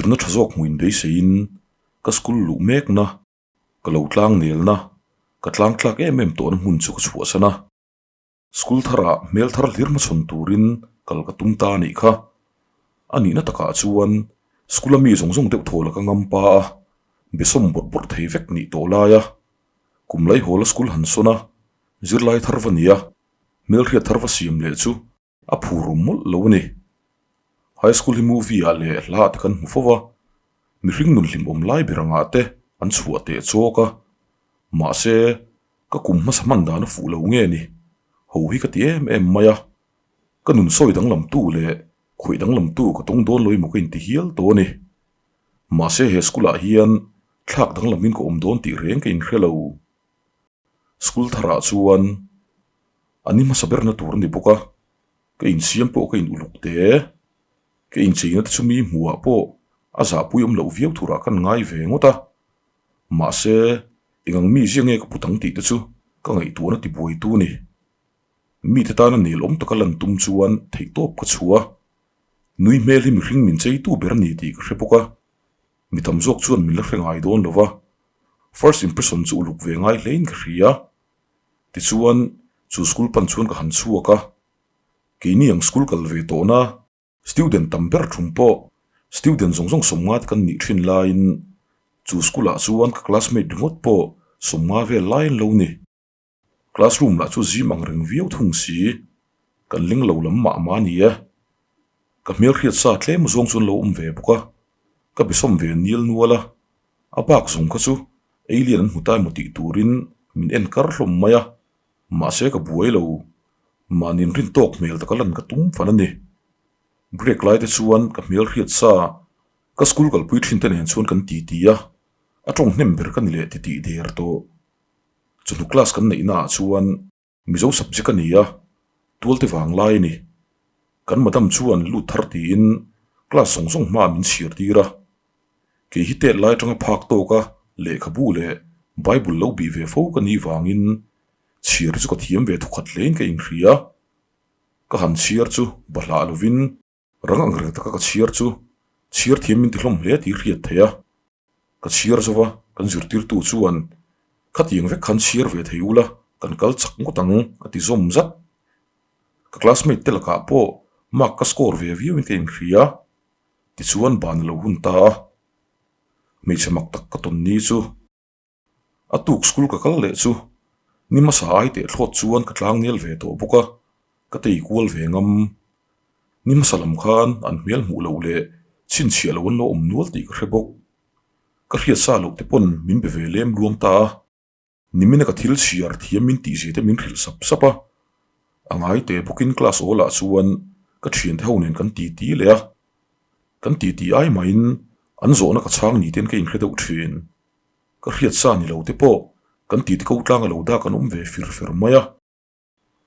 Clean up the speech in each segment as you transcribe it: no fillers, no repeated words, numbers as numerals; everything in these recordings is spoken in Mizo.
Zirna tha zawk hmuin beiseiin ka school luh mekna, ka lo tlang nelna, ka tlang tlak em em tawhna hmun chu ka chhuahsan a. School tharah hmel thar hlir hmachhawn turin kal ka tum ta a nih kha. A nihna takah chuan school a mi zawng zawng deuh thaw la ka ngam pa a, besawm bawrh bawrh thei vek nih tawh lai a. Kum laihawl a school han sawn a, zirlai thar va nia, hmelhriat thar va siam leh chu A phur awm mawlh lo a ni. High school hi movie ah leh hla ah te kan hmu fo va, mihring nun hlim awm lai ber angah te an chhuah teh chawk a. Mahse, ka kum hmasa hman dan a fuh lo nge ni? Ho hi ka ti em em mai a. Ka nun sawi danglam tu leh khawih danglam tu ka tawng dawn lo emaw ka inti hial tawh a ni. Mahse, he school ah hian thlak danglamin ka awm dawn tih reng ka inhre lo. School tharah chuan an i hmasa berna tur a ni bawk a, ka insiam pawh ka in uluk te, ka incheina te chu mi hmuhah pawh a zahpui awm loh viau turah kan ngai ve ngawt a, mahse eng ang mi zia nge ka put ang tih te chu ka ngaihtuahna tibuaitu a ni. Mite tana nel awm taka lan tum chuan theihtawp ka chhuah a, nui hmel hi mihring min cheitu ber a ni tih ka hre bawk a. Mi tam zawk chuan min la hre ngai dawn lo va, first impression chu uluk ve ngai hlein ka hria. Tichuan, chu school pan chuan ka han chhuak a, keini ang school kal ve tawhna student tam ber thum pawh student zawng zawng sawmnga te kan nih thin laiin chu school ah chuan ka classmate ringawt pawh sawmnga vel lai an lo ni. Classroom lah chu zim ang reng viau thung si, kan ling lo lam mah mah a ni e. Ka hmelhriat sa tlem zawng chuan lo awm ve bawk a, ka besawm ve nil nual a, a bak zawng kha chu alien an hmu ta emaw tih turin min en kar hlawm mai a, mahse ka buai lo, mahni in rin tawk hmel taka lan ka tum fan a ni. Break lai te chuan ka hmelhriat sa ka school kalpui thin te nen chuan kan titi a, a tawng hnem ber ka ni leh titih der tawh. Chawhnu class kan neih naah chuan Mizo subject a ni a, tualte vang lai a ni. Kan madam chuan lut thar tiin class zawng zawng hmaah min chhiar tir a. Kei hi tet lai atanga phak tawka lehkhabu leh Bible lo bih ve fo ka nih vangin chhiar chu ka thiam ve thawkhat hlein ka inhria. Ka han chhiar chu bahlah lovin rang ang reng taka ka chhiar chu chhiar thiam min ti hlawm hle tih hriat theih a. Ka chhiar zo va, kan zirtirtu chuan, Khatiang vek khan chhiar ve thei ula, kan kal chak ngawt ang, a ti zawm zat. Ka classmate te lakah pawh mark ka score ve viauin ka inhria. Tichuan ban a lo hun ta a, hmeichhe mak tak ka tawn ni chu. A tuk school ka kal leh chu ni hmasa ai teh thlawt chuan ka tlang nel ve tawh bawk a, ka tei kual ve ngam. Ni hmasa lam khan an hmel hmuh loh leh chhinchhiah loh an lo awm nual tih ka hre bawk. Ka hriat sa loh te pawn min be ve lem luam ta a, nimina ka thil chhiar thiam min tih zia te min hrilh sap sap a. A ngai teh bawkin class awl ah chuan ka thiante ho nen kan titi leh a, kan titi ai mahin an zawhna ka chhang ni ten ka inhre deuh thin. Ka hriat sa ni lo te pawh kan titi ko tlang a lo dak an awm ve fir fer mai a.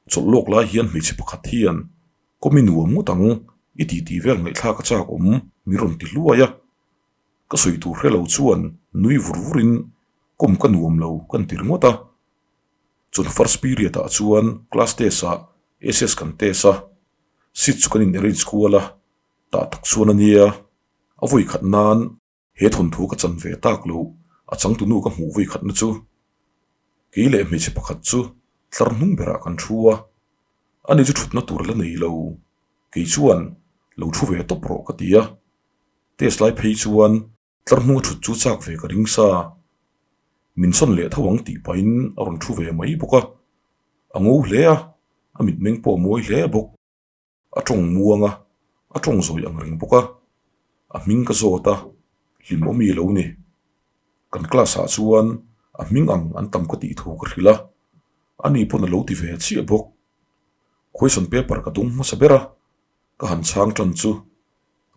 Chawlh lawk lai hian hmeichhe pakhat hian kawmi nuam ngawt ang i titi vel ngaihthlak a chak awm min rawn ti hluai a. Ka sawi tur hre lo chuan nui vur vur in kawm ka nuam lo kan ti ringawt a. Chun first period ah chuan class test ah SS kan test a, seat chu kan in arrange kual a, tah tak chuan a nia a vawi khat nan He thawnthu ka chan ve tak lo, a changtunu ka hmuh vawi khatna chu kei leh hmeichhe pakhat chu tlar hnung berah kan thu a, ani chu thutna tur la nei lo, kei chuan lo thu ve tawp rawh ka ti a, test lai phei chuan tlar hnunga thut chu chak ve ka ring sa, min sawn leh tho ang tih pahin a rawn thu ve mai bawk a, a ngo hle a, a mitmeng pawh a mawi hle bawk. A tawng muang a, a tawng zawi ang reng bawk a, a hming ka zawt a, hlim awmi lo ni. Kan class ah chuan a hming ang an tam ka tih thu ka hrilh a, ani pawn a lo ti ve chiah bawk. Question paper ka dawng hmasa ber a, ka han chhang tan chu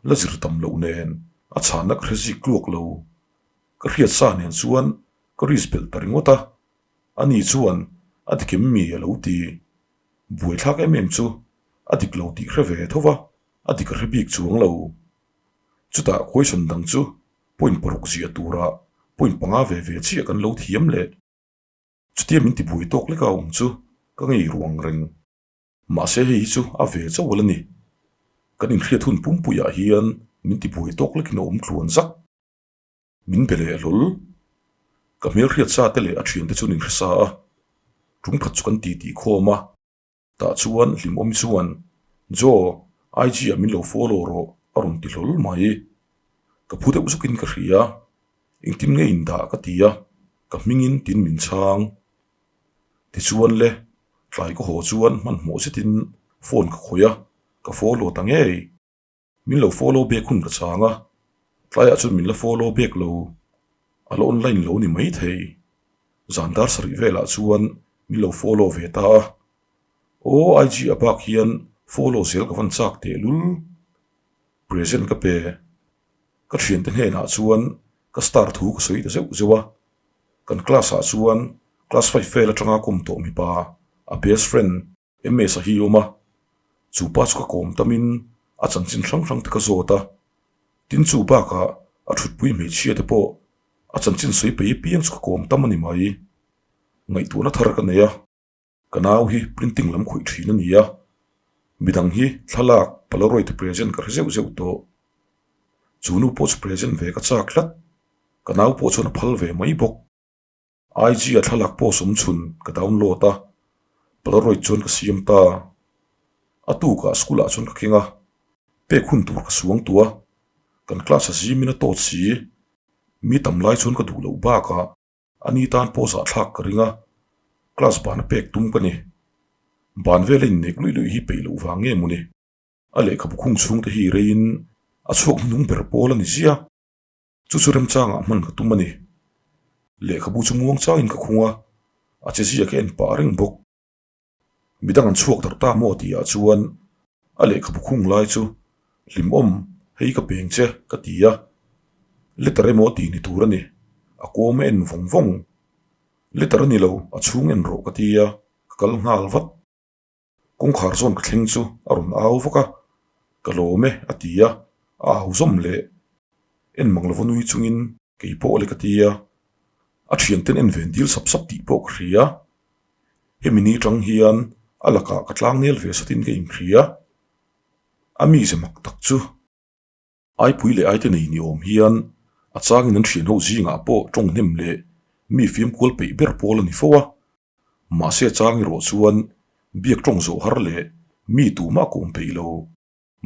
la zir tam loh nen a chhanna ka hre zik tluak lo. Ka hriat sa nen chuan ka risk belh ta ringawt a, ani chuan a dikim mi a lo ti. Buaithlak em em chu a dik lo tih hre ve tho va, a dik a hre bik chuang lo. Chutah question dang chu point paruk ziah turah point panga ve ve chiah kan lo thiam leh. Chutia min ti buai tawk leka awm chu ka ngei ruang reng. Mahse hei hi chu a ve chauh a la ni. Kan inhriat hun pumpuiah hian. min tibuai tawk lekin a awm tluan zak. Min be leh hlawl. Ka hmelhriat sa te leh a thiante chu an inhre sa a, tum khat chu kan titi khawm a. Tah chuan Hlimawmi chuan, Joe, IG ah min lo follow rawh a rawn ti hlawl mai. Ka phu deuh zukin ka hria. Engtin nge in dah ka ti a, ka hmingin tin min chhang. Tichuan le, tlai ka haw chuan hmanhmawh zetin phone ka khawih a, ka follow ta ngei. Min lo follow bek hun ka chang a, tlaiah chuan min la follow bek lo, a la online lo ni maithei. Zan dar sarih velah chuan min lo follow ve ta a, aw IG a bak hian follow zel ka van chak teh lul. Present ka pe. Ka thiante hnenah chuan ka star thu ka sawi ta zeuh zeuh a, kan class ah chuan class five vel atanga kawm tawh mipa a best friend MS a hi awm a, chu pa chu ka kawm tamin a chanchin hrang hrang te ka zawt a, tin chu bakah a thutpui hmeichhia te pawh a chanchin sawi pei apiang chu ka kawm tam a ni mai. Ngaihtuahna thar ka nei a, ka nau hi printing lam khawih thin a ni a, midang hi thlalak polaroid present ka hre zeuh zeuh tawh. Chu nu pawh chu present ve ka chak tlat, ka nau pawh chuan a phal ve mai bawk. IG a thlalak post awm chhun ka download a, Polaroid chuan ka siam ta. A tukah school ah chuan ka keng a, pek hun tur ka suang tuah a, kan class a zimin a tawt si. Mi tam lai chuan ka duh loh bakah a ni tan pawh zahthlak ka ring a, class ban a pek tum ka ni. Ban vela innek luih luih hi peih loh vang nge mawni? A lehkhabu khung chhung te hi reiin a chhuak hnuhnung ber pawl a ni ziah. Chu chu remchangah hman ka tum a ni. Lehkhabu chu muang changin ka khung a, a che zia ka en pah reng bawk. Midang an chhuak darh ta maw tihah chuan a lehkhabu khung lai chu hlimawm hei ka peng che ka ti a, letter emaw tih ni tur a ni, a kawm a en vawng vawng. Letter a ni lo, a chhung en rawh ka ti a, ka kal nghal vat. Kawngkhar zawn ka thleng chu a rawn au vak a, Ka lawm e a ti a, a au zawm leh. En mang lova nui chungin kei pawh le ka ti a, a thianten en ven dil sap sap tih pawh ka hria. Hemi ni tang hian a lakah ka tlangnel ve satin ka inhria. A mize mak tak chu. Aipui leh aite nei ni awm hian a changin an thianho zingah pawh tawng hnem leh mi fimkual peih ber pawl a ni fo a. Mahse chang erawh chuan biak tawng zawh har leh mi tumah kawm peih lo.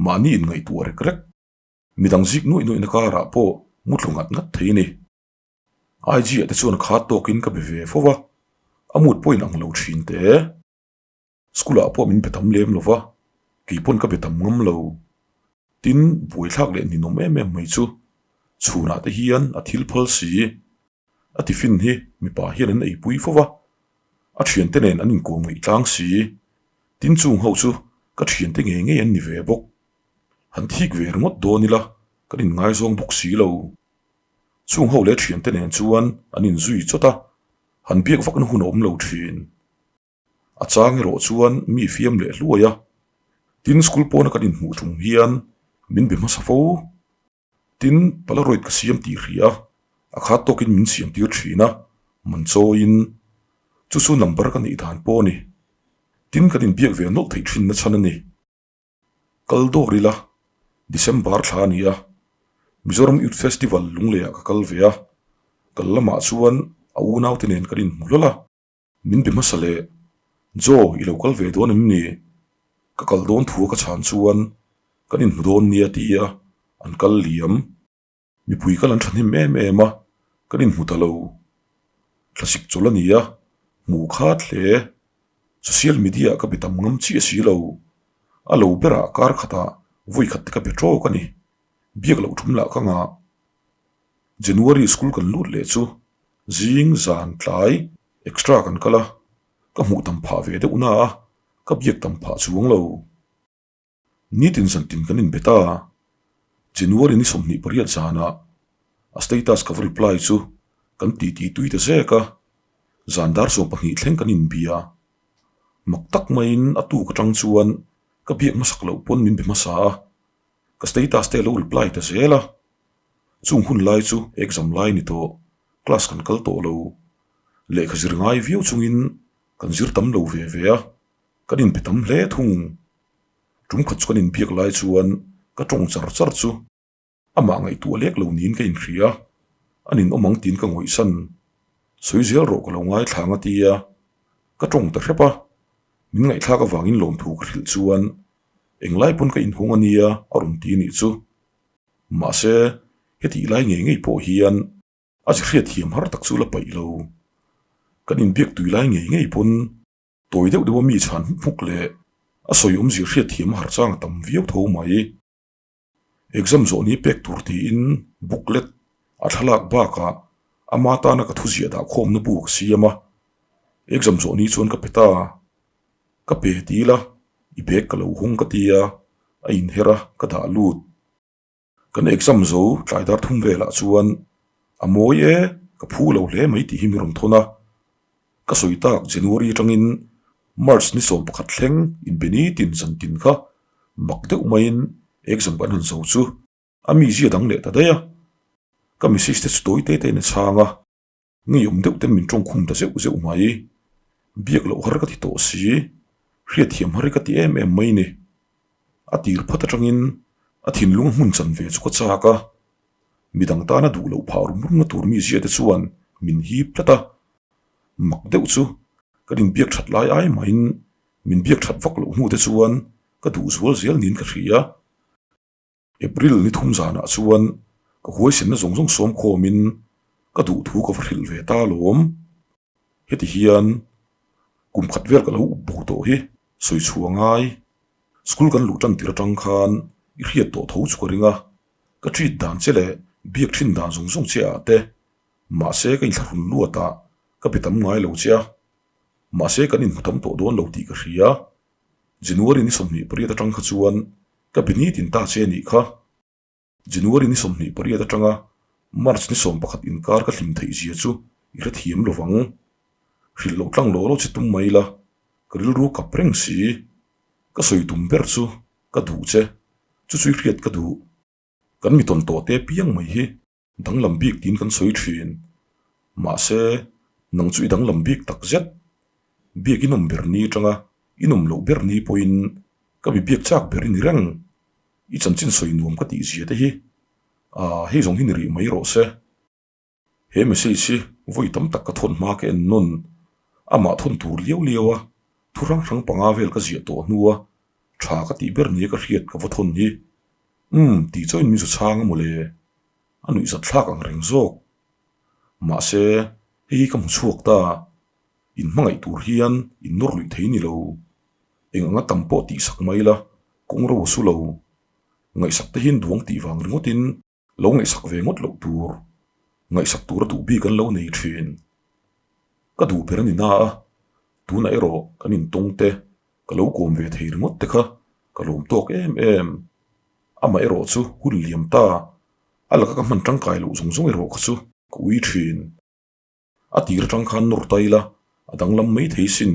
Mahni inngaihtuah rek rek. Midang zik nuaih nuaihna karah pawh muthlu ngat ngat thei a ni. IG ah te chuan khat tawkin ka be ve fo va, a mood pawh in ang lo thin te. School ah pawh min be tam lem lo va, kei pawn ka be tam ngam lo. Tin, buaithlak leh ninawm em em mai chu chhunah te hian a thil phal si. A tiffin hi mipa hian an eipui fo va, a thiante nen an inkawm ngaih tlang si. Tin chung ho chu ka thiante ngei ngei an ni ve bawk. Han thik ve ringawt dawn ila kan inngaizawng bawk si lo. Chung ho leh thiante nen chuan an inzui chawt a, han biak vakna hun a awm lo thin. A chang erawh chuan mi fiam leh hluai a, tin school pawna kan inhmuh tum hian min be hmasa fo. Tin, Polaroid ka siam tih hria a, a khat tawkin min siam tir thin a, man chawiin chu chu number ka neih dan pawh a ni. Tin, kan inbiak ve nawlh theih thin na chhan a ni. Kal dawr ila, December thla a ni a, Mizoram Youth Festival Lungleiah ka kal ve a, kal lamah chuan a unaute nen kan inhmu hlawl a. Min be hmasa leh, Joe, i lo kal ve dawn em ni? Ka kal dawn thu a ka chhan chuan kan inhmu dawn nia ti a, an kal liam. Mipui kal an thahnem em em a, kan inhmu ta lo. Thlasik chawl a ni a, hmuh khat hle. Social media ah ka be tam ngam chiah si lo. A lo berah kar khatah vawi khat te ka be tawk a ni. Biak loh thum lah ka ngah. January school kan lut leh chu zing zan tlai extra kan kal a, ka hmuh tam phah ve deuh na a, ka biak tam phah chuang lo. Nitin zantin kan inbe ta. January ni 28 zanah a status ka va reply chu kan titi tui ta zek a, zan dar 12 thleng kan inbia. Mak tak maiin a tuk atang chuan ka biak hmasak loh pawn min be hmasa a, Ka status te lo reply ta zel a, chung hun lai chu exam lai ni tawh, class kan kal tawh lo. Lehkha zir ngai viau chungin kan zir tam lo ve ve a, kan inpe tam hle thung. Tum khat chu kan inbiak lai chuan ka tawng char char chu. Amah ngaihtuah lek lo niin ka inhria. A ninawm ang tiin ka ngawihsan. Sawi zel rawh ka lo ngaithla ang a ti a. Ka tawng ta hrep a. Min ngaihthlak avangin lawmthu ka hrilh chuan englai pawn ka inhawng a nia a rawn ti nih chu. Mahse, hetih lai ngei ngei pawh hian a chi hriatthiam har tak chu la paih lo. Kan inbiak tui lai ngei ngei pawn tawi deuh deuh a mi chhan hmuk hmuk leh a sawi awmzia hriatthiam a har chang a tam viau tho mai. Exam zawh ni pek tur tiin booklet a thlalak bakah ama tana ka thuziah dah khawmna bu ka siam a, exam zawh ni chuan ka pe ta. Ka pe ti ila i bag ka lo hung ka ti a, a inher a ka dah lut. Kan exam zo tlai dar thum velah chuan a mawi e, ka phu lo hle mai tih hi mi rawn thawn a. Ka sawi tak January atangin March ni 11 thleng inbe nitin zan tin kha mak deuh maiin exam kan han zo chu a mizia dang leh ta daih a. Ka message te chu tawi te te in a chhang a, ngeiawm deuh ten min tawngkhum ta zeuh zeuh mai. Biak loh har ka ti tawh si, hriatthiam har hi ka ti em em mai ni. A tir phat atangin a thinlung a hmun chan ve chu ka chak a. Midang tana duh loh phah rum rumna tur mizia te chuan min hip tlat a, mak deuh chu kan inbiak that lai ai mahin min biak that vak loh hnu te chuan ka duh zual zel niin ka hria. April ni thum zanah chuan ka huaisenna zawng zawng sawm khawmin ka duh thu ka va hrilh ve ta alawm. Heti hian kum khat vel ka lo up bo tawh hi sawi chhuah ngai. School kan luh tan tir atang khan i hriat tawh tho chu ka ring a, ka treat dan che leh biak thin dan zawng zawng che ah te mahse ka inthlahrun luat ah ka be tam ngai lo che a, mahse kan inhmu tam tawh dawn lo tih ka hria. January ni 28 atang kha chuan ka be nitin ta che anih kha. January ni 28 atanga March ni 11 inkar ka hlim theih zia chu i hrethiam lo vang. Hrilh loh tlang law law che tum mai la, ka rilru kap reng si. Ka sawi tum ber chu ka duh che, chu chu i hriat ka duh. Kan mi tawn tawh te piang mai hi danglam bik tiin kan sawi thin. Mahse, nang chu i danglam bik tak zet. Biak inawm ber ni atanga inawm loh ber ni pawhin ka mi biak chak ber i ni reng. I chanchin sawi nuam ka tih zia te hi ah hei zawng hi ni rih mai rawh se. He message hi vawi tam tak ka thawn hma ka en nawn. Amah thawn tur liau liau a, thu hrang hrang panga vel ka ziah tawh hnua tha ka tih ber nia ka hriat ka va thawn hi. Umm tih chuan min zu chhang a mawle. A nuihzat thlak ang reng zawk. Mahse hei hi ka hmu chhuak ta. In hmangaih tur hian in nawr luih thei ni lo. Eng anga tam pawh tihsak mai la, kawng ro a su lo. Ngaihsak te hian duang tih vang ringawtin lo ngaihsak ve ngawt loh tur. Ngaihsak tura duh bik an lo nei thin. Ka duh ber a ni na a, tunah erawh kan intawng te, ka lo kawm ve thei ringawt te kha ka lawm tawk em em. Amah erawh chu hun liam ta, a laka ka hman tangkai loh zawng zawng erawh kha chu ka ui thin. A tir atang khan nawr ta ila, a danglam mai thei sin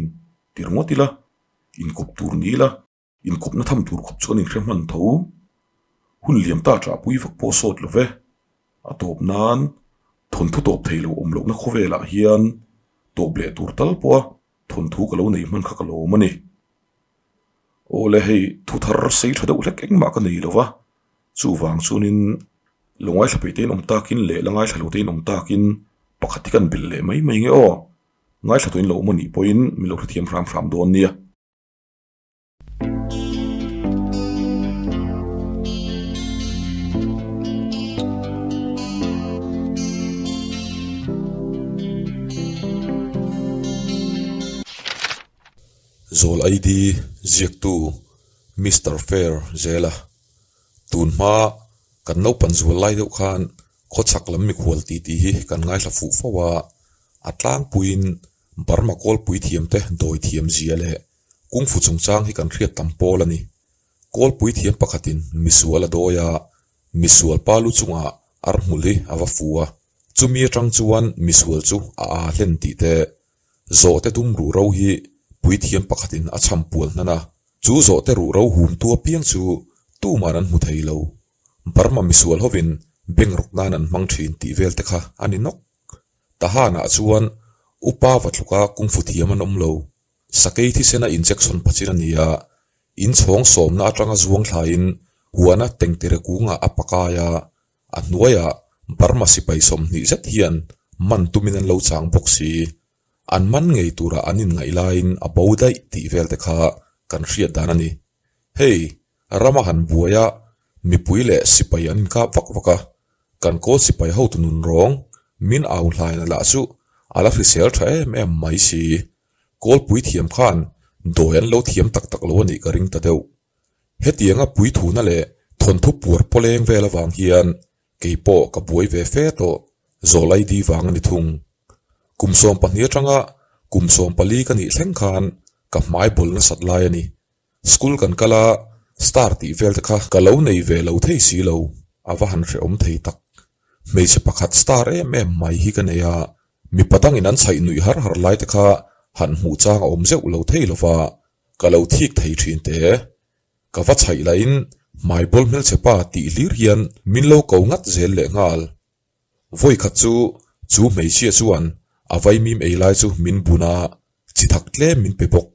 ti ringawt ila, inkawp tur ni ila, inkawpna tham tur khawp chuan inhre hman tho. Hun liam ta ṭahpui vak pawh sawt lo ve. A tawp nan thawnthu tawp thei lo awm lohna khawvelah hian tawp leh tur tal pawha thawnthu ka lo nei hman kha ka lawm a ni. Aw le hei thu thar sei ṭha deuh hlek engmah ka nei lo va, Chuvang chuanin lo ngaithla peih tein awm takin leh la ngaithla lo tein awm takin pakhat hi kan belh leh mai mai nge aw. Ngaithla tuin lo awm anih pawhin min lo hrethiam hram hram dawn nia. Zawl ID ziaktu Mister Fair Zela. Tun hma kan naupan zual lai deuh khan khawchhak lam mikhual tih tih hi kan ngaithla fuh fo a, a tlangpuiin Burma kawlpui thiamte dawi thiam zia leh kungfu chungchang hi kan hriat tam pawl a ni. Kawlpui thiam pakhatin misual a dawi a, misual pa lu chungah ar hmul hi a va fu a, chumi atang chuan misual chu a aa hlen tih te Zawhte dum ruh ro hi puithiam pakhatin a chham pual hnan a, chu zawhte ruh ro humtu apiang chu tuman an hmu thei lo. Burma misual hovin bank rawk nan an hmang thin tih vel te kha a ni nawk. Tahanah chuan upa va tluka kungfu thiam an awm lo. Sakei thisena injection pachin a ni a, inchhawng sawmna atanga zuang thlaiin huana tengtere kungah a pakai a. A hnuaiah Burma sipai 20 zet hian man tumin an lo chang bawk si. An man ngei turah an inngaih laiin a bo daih tih vel te kha kan hriat dan a ni. Hei, rama han buai a, mipui leh sipai an inkap vak vak a, kan kawl sipai hotu nun rawng min au hlaina lah chu a la hrisel tha em em mai si. Kawlpui thiam khan dawi an lo thiam tak tak lo a nih ka ring ta deuh. Hetianga puithuna leh thawnthu puar pawleng vel avang hian kei pawh ka buai ve fe tawh, Zawlaidi vang a ni thung. Kum 12 atanga kum 14 ka nih thleng khan ka hmai bawl nasat lai a ni. School kan kal a, star tih vel te kha ka lo nei ve lo thei si lo, a va han hrehawm thei tak. Hmeichhe pakhat star em em mai hi ka nei a, mipa dangin an chhaih nuih har har lai te kha han hmuh chang a awm zeuh lo thei lo va, Ka lo thik thei thin te. Ka va chhaih lahin hmai bawl hmelchhe pa tih hlir hian min lo ko ngat zel leh nghal. Vawi khat chu chu hmeichhia chuan a vaimim ei lai chu min bun a, chi thak tlem min pe bawk.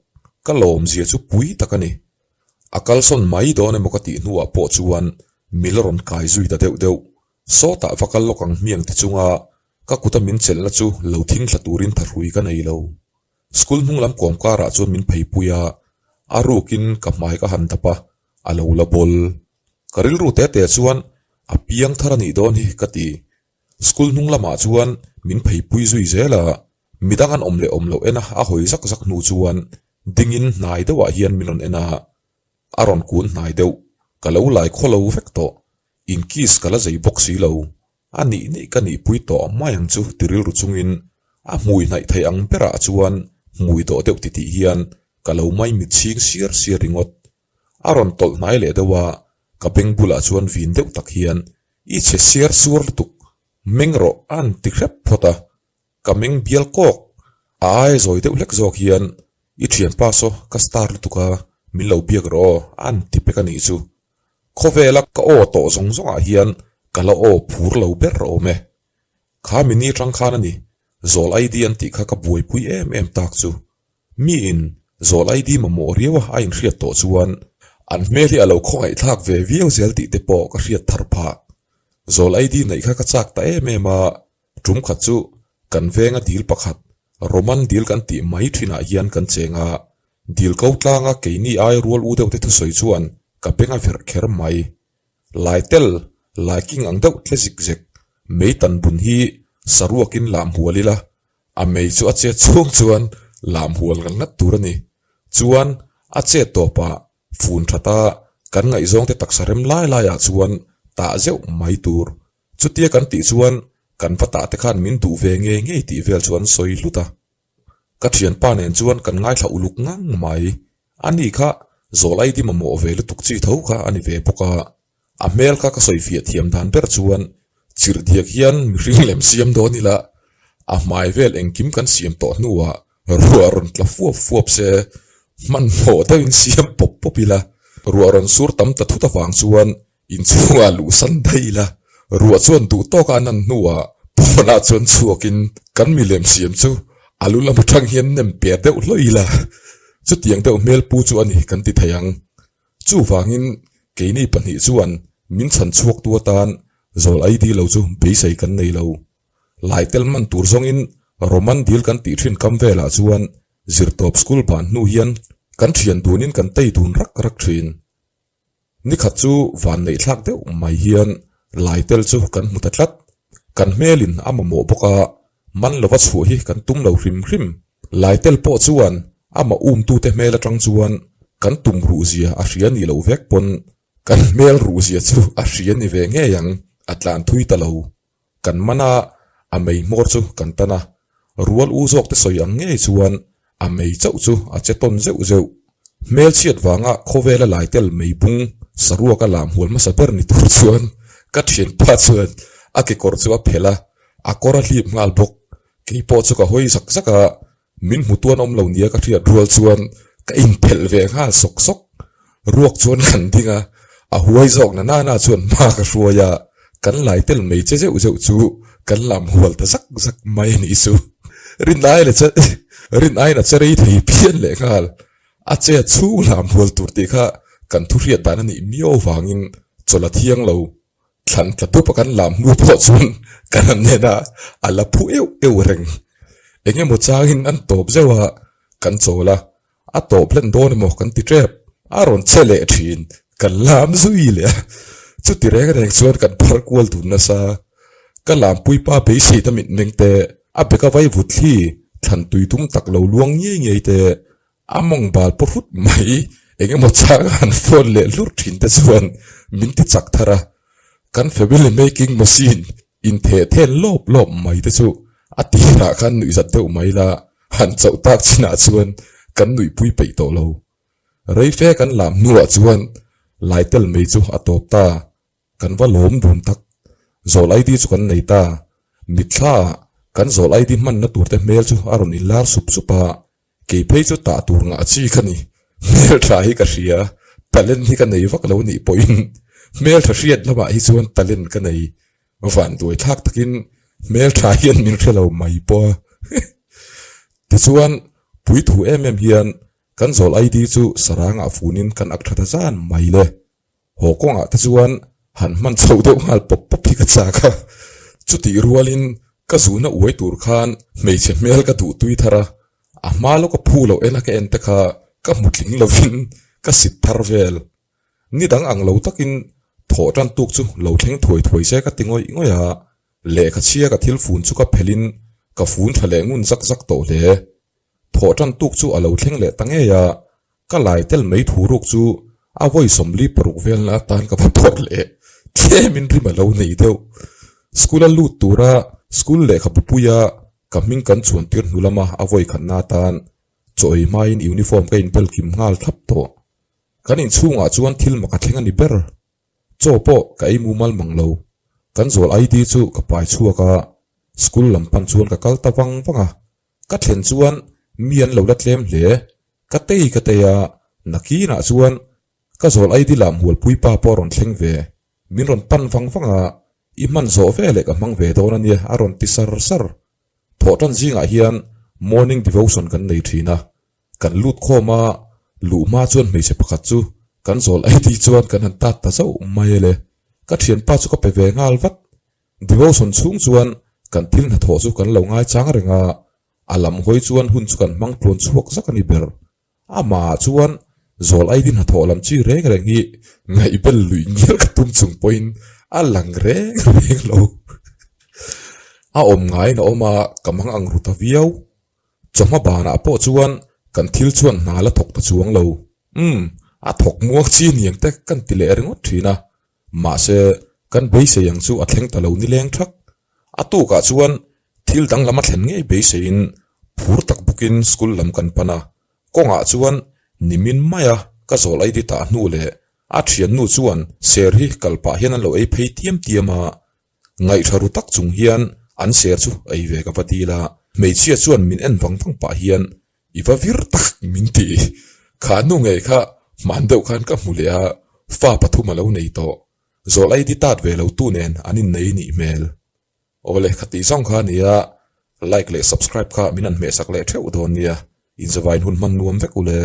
Ka lawmzia chu pui tak a ni. A kalsawn mai dawn emaw ka tih hnuah pawh chuan mi la rawn kai zui ta deuh deuh. Sawtah va kal lawk ang hmiang ti chunga ka kuta min chelhna chu lo thing thla turin thahrui ka nei lo. School hnung lam kawm karah chuan min pheipui a, a rukin ka hmai ka han dap a, a lo la bawl. Ka rilru te te chuan a piang thar a nih dawn hi ka ti. School hnung lamah chuan min pheipui zui zel a, midang an awm leh awm loh en a a hawi zak zak hnu chuan dingin hnai deuhah hian min rawn en a, a rawn kun hnai deuh. Ka lo lai khaw lo vek tawh, inkiss ka la zei bawk si lo. A nih nih ka nihpui tawh mai ang chu ti rilru chungin a hmui hnaih theih ang berah chuan hmui dawh deuh titih hian ka lo mai mit chhing siar siar ringawt. A rawn tawlh hnai leh deuh a, ka beng bulah chuan vin deuh tak hian i chhe siar suar lutuk, meng rawh a'n ti hrep phawt a. Ka meng bial kawk, a aia zawi deuh hlek zawk hian i thianpa saw ka star lutuk a, min lo biak rawh aw a'n ti pek a nih chu. Khawvela ka aw tawh zawng zawngah hian ka la aw phur lo ber awm e. Kha mini atang khan a ni, Zawl ID an tih kha ka buaipui em em tak chu. Miin Zawl ID mamawh riau a a inhriat tawh chuan an hmel hi a lo khawngaihthlak ve viau zel tih te pawh ka hriat thar phah. Zawl ID neih kha ka chak ta em em a, tum khat chu kan venga dil pakhat Roman dil kan tih mai thinah hian kan cheng a, Dil ko tlanga keini ai rual u deuh te thusawi chuan ka beng a verh kher mai. Laitel, laiking ang deuh tle zik zek, mei tan bun hi saruakin lam hual ila, a mei chu a chet chhung chuan lam hual ngat ngat tur a ni. Chuan a chet tawpah fun thata kan ngaihzawng te taksa rem lai laiah chuan tah zeuh mai tur. Chutia kan tih chuan kan va tah te khan min duh ve ngei ngei tih vel chu an sawi hlut a. Ka thianpa nen chuan kan ngaithla uluk ngang mai. A ni kha zawl ID mamawh ve lutuk chi tho kha a ni ve bawk a. A hmel kha ka sawi fiah thiam dan ber chuan chirhdiak hian mihring lem siam dawn ila a hmai vel engkim kan siam tawh hnuah ruah rawn tla fuap fuap se hmanhmawh deuhin siam pawp pawp ila ruah rawn sur tam ta thut avang chuan Inchhungah luh san daih ila, ruah chuan duh tawka an an hnuah pawnah chuan chhuakin kan milem siam chu a lu lam atang hian nem per deuh hlawih ila, chutiang deuh hmel pu chu a ni kan ti thei ang. Chuvangin keini pahnih chuan min chhan chhuaktu atan zawl ID lo chu beisei kan nei lo. Laitel man tur zawngin Roman dil kan tih thin kam velah chuan zirtawp school ban hnu hian kan thian dunin kan tei dun rak rak thin. Nikhat chu van neih thlak deuh mai hian Laitel chu kan hmu ta tlat. Kan hmelin a mamawh bawk a, man lova chhuah hi kan tum lo hrim hrim. Laitel pawh chuan amah umtute hmel atang chuan kan tum ruhzia a hria nih loh vek pawn kan hmel ruhzia chu a hria ni ve ngei ang, a tlan thui ta lo. Kan man a, a mei hmawr chu kan tan a. Rual u zawk te sawi ang ngei chuan a mei chauh chu a che tawn zeuh zeuh. Hmelchhiat vanga khawvela lai tel mei bung saruak a lam hual hmasa ber ni tur chuan ka thianpa chuan a kekawr chu a phelh a, a kawr a hlip nghal bawk. Keipawh chu ka hawi zak zak a, Min hmu tuan awm lo nia ka hriat rual chuan ka inphelh ve nghal sawk sawk. Ruak chuan kan ding a, a huai zawk na nana chuan hma ka hruai a, kan lai tel mai che zeuh zeuh chu kan lam hual ta zak zak mai a nih chu. Rin ai leh che rin aiin a che rei thei phian leh nghal. A che chhung lam hual tur tih kha kan thu hriat dan a nih miau vangin chawlh a thiang lo. Thlan tla tup a kan lam hnu pawh chuan kan han en a, a la phu euh euh reng. Eng emaw changin an tawp zeuh a, kan chawl a, a tawp hlen dawn emaw kan ti tep, a rawn che leh thin, kan lam zui leh a, chuti reng reng chuan kan phar kual dun nasa. Ka lampui pa beisei ta mitmeng te, a beka vai vut thli, thlan tui tum tak lo luang ngei ngei te, A mawng bal paw hrut mai, eng emaw chang a han phone leh hlur thin te chuan min ti chak thar a, kan family making machine intheh then lawp lawp mai te chu a tirah khan nuih zat deuh mai la, han chauh tak chinah chuan kan nuihpui peih tawh lo. Reife kan lam hnuah chuan Laitel mei chu a tawp ta. Kan va lawm dun tak. Zawl ID chu kan nei ta. Mitthla ah kan zawl ID hmanna tur te hmel chu a rawn inlar sup sup a, kei phei chu tah tur ngah chi ka ni. Hmeltha hi ka hria, talent hi ka nei vak lo nih pawhin hmeltha hriat lamah hi chuan talent ka nei. Van duai thlak takin hmeltha hian min hre lo mai pawh a. Tichuan puithu em em hian kan zawl ID chu sarangah funin kan ak tha ta zan mai le. Haw kawngah te chuan han hman chhoh deuh nghal pawp pawp hi ka chak a, chutih rualin ka zuna uai tur khan hmeichhe hmel ka duh tui thar a, a hma lawka phu loh ena ka en te kha ka hmu tling lovin ka sit thar vel. Ni dang ang lo takin thawh tan tuk chu lo thleng thuai thuai se ka ti ngawih ngawih a, lehkha chhia ka thil fun chu ka phelhin ka fun tha leh ngun zak zak tawh hle. Thawh tan tuk chu a lo thleng leh ta ngei a, Ka lai tel mai thu ruk chu a vawi 46 velna atan ka va phawrh leh tlemin rim a lo nei deuh. School a lut tura school lehkhabu puia ka hming kan chuan tir hnu lama a vawi khatna atan chaw ei hmain uniform ka inbel kim nghal thlap tawh. Kan inchhungah chuan thil mak a thleng a ni ber. Chaw pawh ka ei mumal mang lo. Kan zawl ID chu ka pai chhuak a, school lam pan chuan ka kal ta vang vang a. Ka thlen chuan mi an lo la tlem hle. Ka tei ka tei a, nakinah chuan ka zawl ID lam hualpui pa pawh a rawn thleng ve. Min rawn pan vang vang a, I hman zawh ve leh ka hmang ve dawn a nia a rawn ti sar sar. Thawhtan zingah hian morning devotion kan nei thin a, kan lut khawm a, luh hma chuan hmeichhe pakhat chu kan zawl ID chuan kan han tat ta zauh mai le. Ka thianpa chu ka pe ve nghal vat. Devotion chhung chuan kan thil hnathawh chu kan lo ngaichang reng a, A lam hawi chuan hun chu kan hmang tluan chhuak zak a ni ber. Amah chuan zawl aidi hnathawh lam chi reng reng hi ngaihbel luih ngial ka tum chung pawhin a lang reng reng lo. A awm ngaiin a awm a, ka mang ang ru ta viau. Chawhma banah pawh chuan kan thil chuan hna la thawk ta chuang lo. Umm, a thawk muang chi niang te kan ti leh ringawt thin a. Mahse, kan beisei ang chu a thleng ta lo nileng thak. A tukah chuan thil danglam a thlen ngei beiseiin phur tak bawkin school lam kan pan a, kawngah chuan nimin maia ka zawl ID tah hnu leh a thiannu chuan ser hi kal pah hian an lo ei phei tiam tiam a, ngaihṭha ru tak chung hian an ser chu ei ve ka va dil a, hmeichhia chuan min en vang vang pah hian i va vir tak min ti. Kha nu ngei kha hman deuh khan ka hmu leh a, fa pathum a lo nei tawh. Zawl ID tat ve lo tu nen an innei nih hmel. Awle khatih zawng kha nia, like leh subscribe kha min han hmehsak leh theuh dawn nia, inzavain hun hman nuam vek ule.